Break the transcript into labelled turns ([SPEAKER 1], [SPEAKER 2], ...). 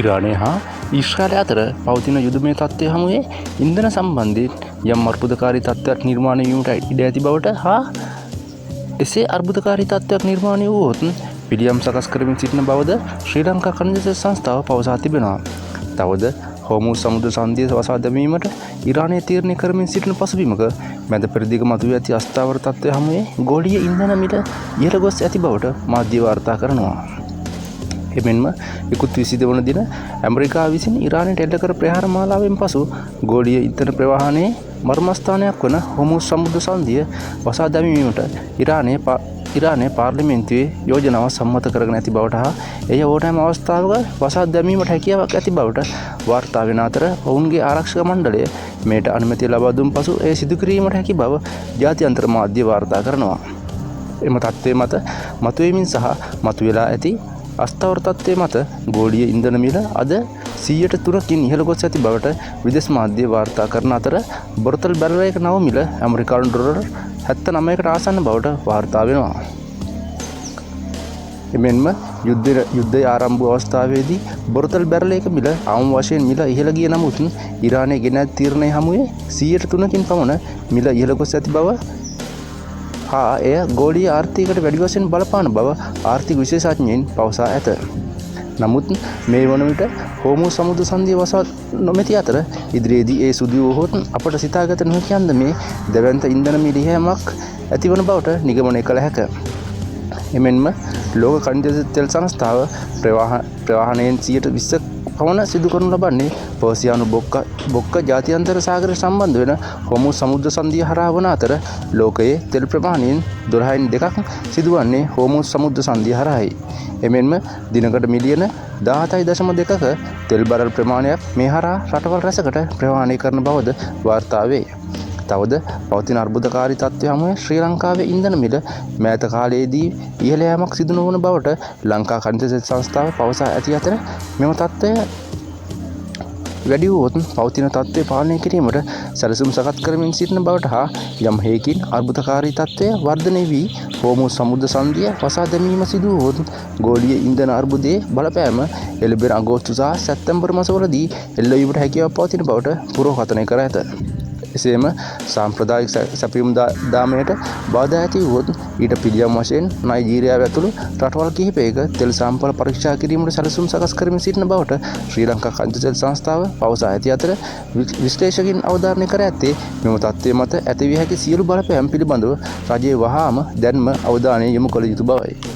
[SPEAKER 1] ඉරානය හා ඊශ්‍රායලය අතර පවතින යුදමය තත්ත්වය හමුවේ ඉන්ධන සම්බන්ධයෙන් යම් අර්බුදකාරී තත්ත්වයක් නිර්මාණය වීමට ඉඩ ඇති බවට හා එසේ අර්බුදකාරී තත්ත්වයක් නිර්මාණය වුවහොත් පිළියම් සකස් කරමින් සිටින බවද ශ්‍රී ලංකා ඛනිජ තෙල් සංස්ථාව පවසා තිබෙනවා. තවද හෝමූස් සමුද්‍ර සන්ධිය වසා දැමීමට ඉරානය තීරණය කරමින් සිටින පසුබිමක මැද පෙරදිග මතුවී ඇති අස්ථාවර තත්ත්වය හමුවේ ගෝලීය ඉන්ධන මිල ඉහළ ගොස් ඇති බවට මාධ්‍ය වාර්තා කරනවා. එමෙන්ම ඉකුත් 22 වන දින ඇමරිකාව විසින් ඉරානයට එල්ල කර ප්‍රහාර මාලාවෙන් පසු ගෝලීය ඉන්ධන ප්‍රවාහනයේ මර්මස්ථානයක් වන හෝමූස් සමුද්‍ර සන්ධිය වසා දැමීමට ඉරානය පාර්ලිමේන්තුවේ යෝජනාව සම්මත කරගෙන ඇති බවට හා එය ඕනෑම අවස්ථාවක වසා දැමීමට හැකියාවක් ඇති බවට වාර්තා වෙන අතර, ඔවුන්ගේ ආරක්ෂක මණ්ඩලය මෙයට අනුමැතිය ලබා දුන් පසු එය සිදු කිරීමට හැකි බව ජාත්‍යන්තර මාධ්‍ය වාර්තා කරනවා. එම තත්ත්වය මත මතුවීමෙන් සහ මතුවෙලා ඇති අස්ථාවර තත්ත්වය මත ගෝලීය ඉන්ධන මිල අද 3%කින් ඉහළ ගොස් ඇති බවට විදෙස් මාධ්‍ය වාර්තා කරන අතර, බොරතල් බැරලයක නව මිල ඇමරිකානු ඩොලර් 79කට ආසන්න බවට වාර්තා වෙනවා. එමෙන්ම යුද්ධය ආරම්භ වූ අවස්ථාවේදී බොරතල් බැරලයක මිල අවම වශයෙන් මිල ඉහළ ගිය නමුත් ඉරානය ගෙන ඇති තීරණය හමුවේ 3%කින් පමණ මිල ඉහළ ගොස් ඇති බව හා එය ගෝලීය ආර්ථිකයට වැඩි වශයෙන් බලපාන බව ආර්ථික විශේෂඥයින් පවසා ඇත. නමුත් මේ වන විට හෝමූස් සමුද්‍ර සන්ධිය වසා නොමැති අතර, ඉදිරියේදී ඒ සිදු වුවහොත් අපට සිතාගත නොහැකි අන්දමේ දැවැන්ත ඉන්ධන මිල ඉහළයාමක් ඇතිවන බවට නිගමනය කළ හැක. එමෙන්ම ලෝක ඛනිජ තෙල් සංස්ථාව ප්‍රවාහනයෙන් 20% පමණ සිදු කරනු ලබන්නේ පර්සියානු බොක්ක ජාත්‍යන්තර සාගරයට සම්බන්ධ වන හෝමූස් සමුද්‍ර සන්ධිය හරහා වන අතර, ලෝකයේ තෙල් ප්‍රමාණයෙන් 12න් 2ක් සිදුවන්නේ හෝමූස් සමුද්‍ර සන්ධිය හරහායි. එමෙන්ම දිනකට මිලියන 17.2ක තෙල් බැරල් ප්‍රමාණයක් මේ හරහා රටවල් රැසකට ප්‍රවාහනය කරන බවද වාර්තා වේ. තවද පවතින අර්බුදකාරී තත්ත්වය හමුවේ ශ්‍රී ලංකාවේ ඉන්ධන මිල මෑත කාලයේදී ඉහළ යාමක් සිදු නොවන බවට ලංකා ඛනිජ තෙල් සංස්ථාව පවසා ඇති අතර, මෙම තත්ත්වය වැඩි වුවහොත් පවතින තත්ත්වය පාලනය කිරීමට සැලසුම් සකස් කරමින් සිටින බවට හා යම් හෙයකින් අර්බුදකාරී තත්ත්වය වර්ධනය වී හෝමූස් සමුද්‍ර සන්ධිය වසා දැමීම සිදු වුවහොත් ගෝලීය ඉන්ධන අර්බුදයේ බලපෑම එළඹෙන අගෝස්තු සහ සැප්තැම්බර් මසවලදී එල්ලවීමට හැකියාවක් පවතින බවට පුරෝකථනය කර ඇත. එසේම සාම්ප්‍රදායික සැපයුම් දාමයට බාධා ඇති වුවහොත් ඊට පිළියම් වශයෙන් නයිජීරියාව ඇතුළු රටවල් කිහිපයක තෙල් සාම්පල පරීක්ෂා කිරීමට සැලසුම් සකස් කරමින් සිටින බවට ශ්‍රී ලංකා ඛනිජ තෙල් සංස්ථාව පවසා ඇති අතර, විශ්ලේෂකයින් අවධාරණය කර ඇත්තේ මෙම තත්ත්වය මත ඇතිවිය හැකි සියලු බලපෑම් පිළිබඳව රජය වහාම දැන්ම අවධානය යොමු කළ යුතු බවයි.